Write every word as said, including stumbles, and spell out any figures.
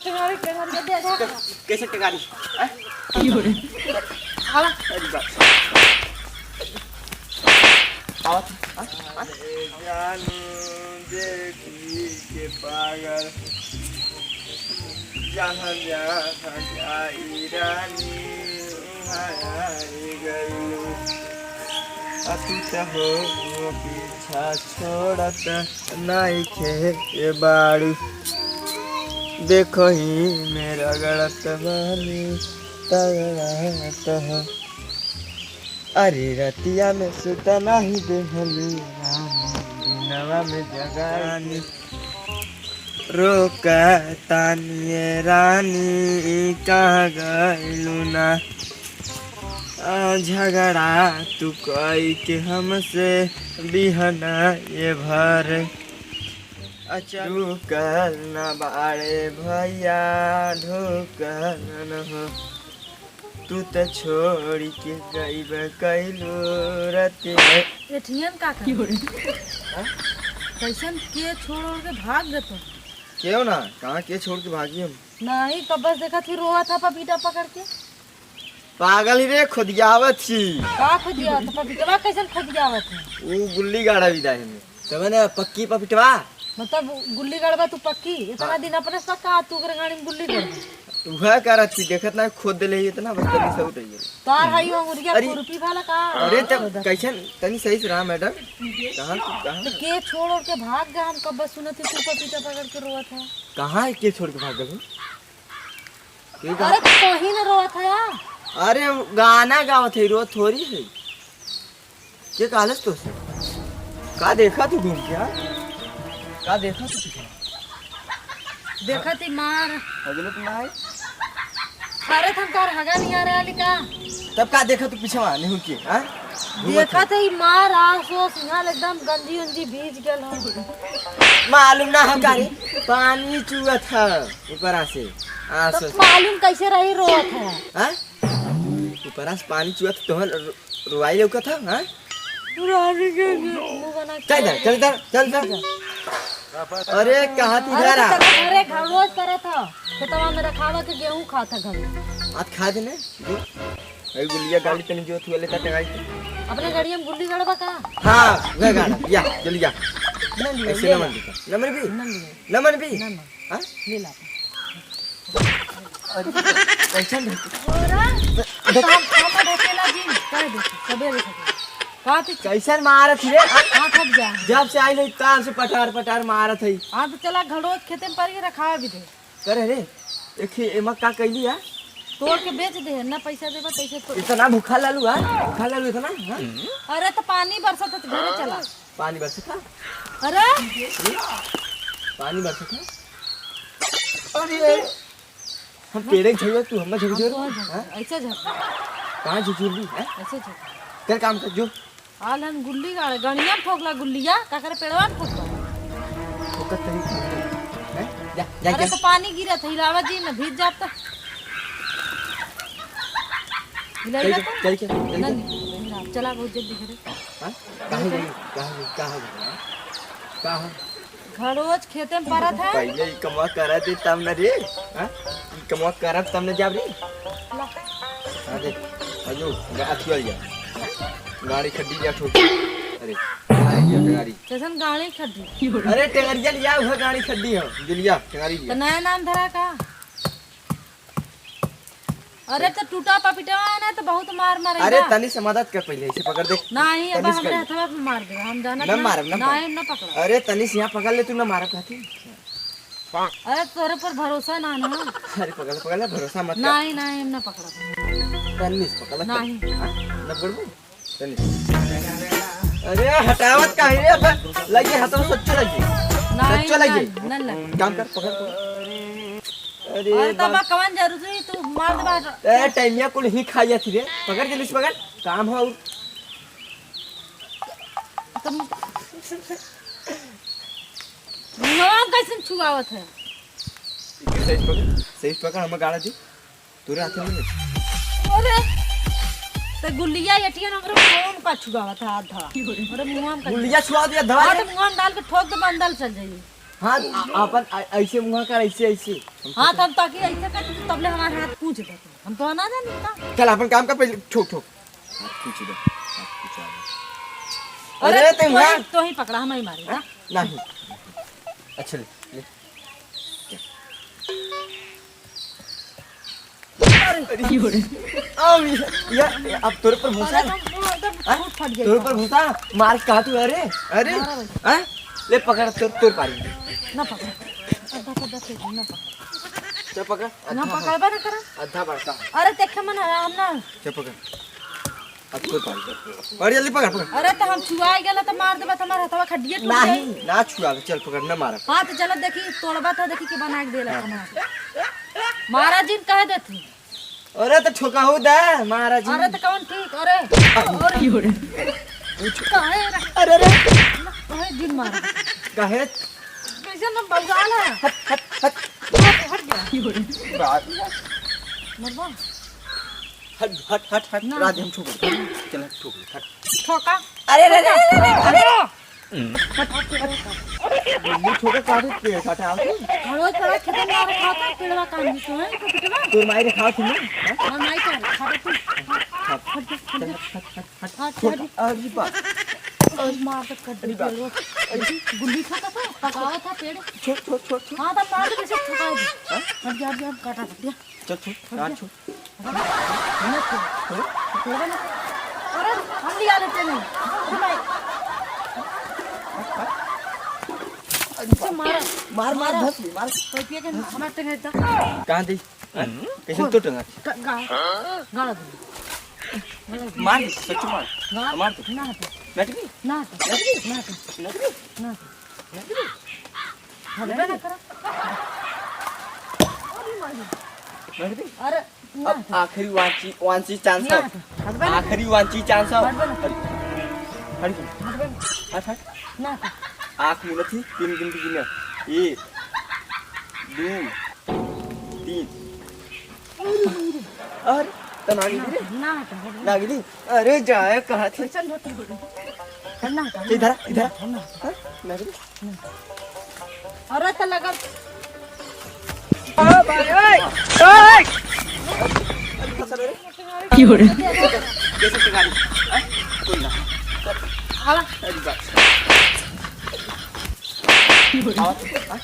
टेंगारी, टेंगारी, दे, दे। कैसे टेंगारी? हैं? आवा। अरे बाप। आवा तू, हाँ? हाँ? जानू देखी के पागल, जहाँ जहाँ जाई रानी, उहाँ आई गइलू। आ तू त हो पीछा छोड़त नइखे ए बाड़ू। देखही में रगड़त बानी, तगड़त हो। अरे रतिया में सुत नाही देहलू रानी, दिनवा में जगानी। रोका तानिए रानी, कहाँ गइलू ना? आ, झगड़ा तू कई के हमसे बिहना ये भर। अच्छा, रुकल ना बाड़े भैया, ढुकल न हो। तू त छोड़ के गइब कइलू रतिया। एठियन का कर? हाँ? कैसन के छोड़ ओड़ के भाग गए तुम? केहू ना, कहाँ के छोड़ के भागी हम? नहीं, कब से देखत ही रोवत है पपीता पकड़ के। पागल ही रे, खोदियावत ही। का खोदियावत? पपीतवा कैसन खोदियावत है? ऊ गुल्ली गाड़ा विदा है में। तब ना पक्की पपीतवा। मतलब गुल्ली गड़बा तू पक्की? इतना हाँ। दिन अपने से पक्का, तू ओकरे गाड़ी में गुल्ली गड़बा। उहे करत ही, देखत ना खोद देले ही इतना, बस तनी से उठ गई। तार हई अंगुरिया अरे। खुरपी वाला का? अरे तब खोदत। कैसन, तनी सही से रहा मैडम। कहाँ तू, कहाँ? तो के छोड़ ओड़ के भाग गया, हम कब सुनत ही तू पपीता पकड़ के रोवत है। कहाँ है के छोड़ के भाग गए? के गा- अरे, तो ही ना रोवत है यार। अरे, गाना गावत है, रोवत थोड़ी है। के कहलस तो से? का देखा तू घूम के, हाँ? का देखा तू पीछे? देखत ही मार। हगलत ना है? अरे, तुम कार हगा नहीं आ रहा है का? तब का देखा तू पीछे वहाँ, नहीं के, हाँ? देखत ही मार, आस ओस यहाँ एकदम गंजी उंजी भीज गल हो। मालूम ना हो का रे? पानी चुअत है ऊपरा से। आस तो ओस। मालूम कैसे रही रोवत है? हाँ? ऊपरा से पानी चुअत तोहन रो-, रोवाई लौकत है, हाँ? मुँह बना के चल इधर, चल इधर, चल इधर। अरे, कहाँ तू अरे, इधर आ? तो तेरे घरे घर रोज करे था, खेतवा में रखावा के गेहूं खा था घर में। आज खा देने, जो। ए गुलिया गाड़ी तनी जो तू लेता टंगाई के। अपने गाड़ी में गुल्ली गड़बा का? हाँ, वह गाड़ा, या, जल्दी या। न लियो, ऐसे ले न ला। मन भी, न मन भी? न लियो। न मन भी? न मन। हाँ? ले ला। अरे, कैसन रे? तोरा? तो हम, हम ढकेला जी, कह दे, सबेरे सबेरे। कहाँ थी? कैसन मारत ही रे? हाँ, थक जा। जब से आई नहीं, तार से पटार पटार मारत है। हाँ, तो चला घड़ोत खेते में पड़ के रखावा भी दे। करे रे, एक ही एमा का कैली है? तोड़ के बेच दे, ना पैसा देबा, तैसे तो। इतना भूखा लालू है? भूखा लालू इतना, हाँ? अरे, तो पानी बरसत है, तो घरे चला। पानी बरसत है? अरे? पानी बरसत है? अरे, हम पेड़े झगड़ा, तू हमें झगड़ा, हम तो हाँ? झगड़ा, ऐसे झगड़ा। कहाँ झुझुरली, हैं? ऐसे झगड़ा। कर काम कर, जो। आलन गुल्ली गाड़, गणिया में ठोकला गुल्लिया, का करे पेड़वा में ठोकला? ठोकत तरी, हैं? जा, जा, अरे जा। तो पानी गिरत है, हिलावा जी, न भीज जात तो। हिलाइबा चल, तो? चल, चल, चल, ना, चल। नहीं, नहीं, चला बहुत जल्दी घरे। हाँ? कहाँ गई? कहाँ गई? कहाँ गई? कहाँ? घरोज खेते में परत है। पहिले ई कमवा करा दे तब न रे, हाँ? ई कमवा करब तब न जाब रे। ला। हाँ दे, अयो, गा-, अथी वाली जा। गाड़ी खड्डी जा ठोक। अरे, गाड़ी जा, गाड़ी। कैसन गाड़ी खड्डी? अरे, टेंगरिया लिया, उहे गाड़ी खड्डी हो। दिलिया, टेंगरी तो लिया। नया नाम धरा का? अरे, तो टूटा पपीटवा है ना, तो बहुत मार मारेगा। अरे, तनी से मदद कर पहिले, इसे पकड़ दे। नहीं, अब तनी से हमरे कर। हथवा पे मार देगा, हम जाना न ना। मारब, न नहीं, मारब। हम ना पकड़ा। अरे, तनी से यहाँ पकड़ ले, तू ना मारब कहती। अरे, तोरे पर भरोसा ना ना। अरे, पकड़, पकड़ ले, भरोसा मत कर। नहीं, नहीं, हम ना पकड़ा। तनी से पकड़ ले। नहीं। हाँ? न पकड़बू? चलिए। अरे हटावत काहे रे? अब लगे हाथों में सच्चो लगे। नहीं, सच्चो लगे। नहीं, नहीं लगे। काम कर, पकड़, पकड़। अरे अरे तब बाप। कवन जरूरी तू मार देबा। ए, टाइमिया कुल ही खा जाती रे। पकड़ जल्दी से पकड़। काम हो और। तुम मुंहवा कैसे छुआवत है? सही पकड़, सही पकड़, हम गाड़ा दी। तोरे हाथे में नहीं। अरे, तो गुलिया एटियन हमरे मुंह में का छुआवा था आधा। अरे, मुंह में का गुलिया छुआ दिया, धवा अरे, दे। मुंह में डाल के ठोक दे, अंदर चल जाइए। हाँ, आ-, अपन आ-, ऐसे मुँह कर, ऐसे, ऐसे। हाँ, तब ताकि ऐसे कर, तब ले हमारे हाथ पूछ दे। हम तो ना जानी का। चल, अपन काम कर, पहले ठोक, ठोक। हाथ पूछ दे, हाथ पूछ दे। अरे, अरे, तू तू ही, हाँ। तू ही पकड़ा, हम ही मारे। हाँ? नहीं। अच्छा, ले, ले। अरे, अरे, अब ये, ये, ये, अब तोरे पर भूसा अरे, है। तो, तो हाँ? फूट फट गया तोरे था। पर भूसा, मार काटू, अरे, अरे, मारा भाई। हाँ? ले पकड़, तोर, तोर पारी। ना पकड़। अद्धा, अद्धा फेंक, ना पकड़। चल पकड़, ना अद्धा पकड़, बा ना करा। अद्धा बड़का। अरे, देखे मन आराम ना। चल पकड़। अब तोर पारी। और जल्दी पकड़, पकड़। अरे, तो हम छुआ गेला तो मार देबा, तो हमार हथवा खड्डिए टूट जाई। नहीं, ना छुआ, चल पकड़, ना मारा। हाँ, तो चलो देखी, तोड़बा तो देखी के बना के देला हाँ। हमार। मारा जिन कह देती। अरे तो ठोका हो दे, महाराज जी। अरे तो कौन ठीक? अरे, अरे। काहे रे? अरे रे। काहे दिन मारा? काहे? कैसे ना बंगाल है? हट, हट, हट। हट, हट जा। बात। मरबा। हट, हट, हट, हट। ना। राधे हम ठोक ले। चल, हट, ठोक ले, हट। ठोका। अरे, अरे, अरे, अरे, अरे। हट, हट, हट। ये छोटे काटे पेड़ काटे आओ तू। हड़ोई पड़ा खेतन मारे खाता, पेड़वा काम भी तो है, तो पिटवा। तोर माई रे खाओ तू, हैं? हमार माई का खाता तू। हट, हट, हट, हट, हट। हट, छोड़, हट। अरे बाप। और मार तो कर अरे बाप। पेड़वा। अरे गुल्ली खाता था, पकावा था पेड़। छोड़, छोड़, छोड़, छोड़। हाँ, तो मार तो कैसे ठुका दे। हैं? हट जा, हट जा, काटा, हट जा। चल, छोड़, हट जा। छोड़। अरे, हम लिया लेते नहीं। अरे भाई। अच्छा, मारा। मार, मार, मारा। धस ले, मार। कोई पिए के ना, हमारे टेंगे था। कहाँ दी? हैं? कैसे खोल। तो टंगा? ग-, गाड़, गाड़ दे। मार दे, सच मार। गाड़। मार दे। ना हटे। नटकी? ना हटे। नटकी? ना हटे। नटकी? ना हटे। नटकी? हटबे ना करा। नटकी? अरे, अब आखिरी वांची, वांची चांस है। आखिरी वांची चांस है। हट, हट, हट। आँख मुनत ही, तीन गिनती गिने। एक, दो, तीन। अरे, तो ना गिनी रे? ना, ना, ना। ना गिनी? अरे, जाए कहा थी? चल, चल, चल, ना, ना। इधर, इधर। ना। हाँ? ना गिनी? अरे, तो लगा। ओ भाई, ओए, ओए। की हो रे? कैसे टिका दी? हाँ? कोई ना। आवा। अरे बाप। आवा। हाँ?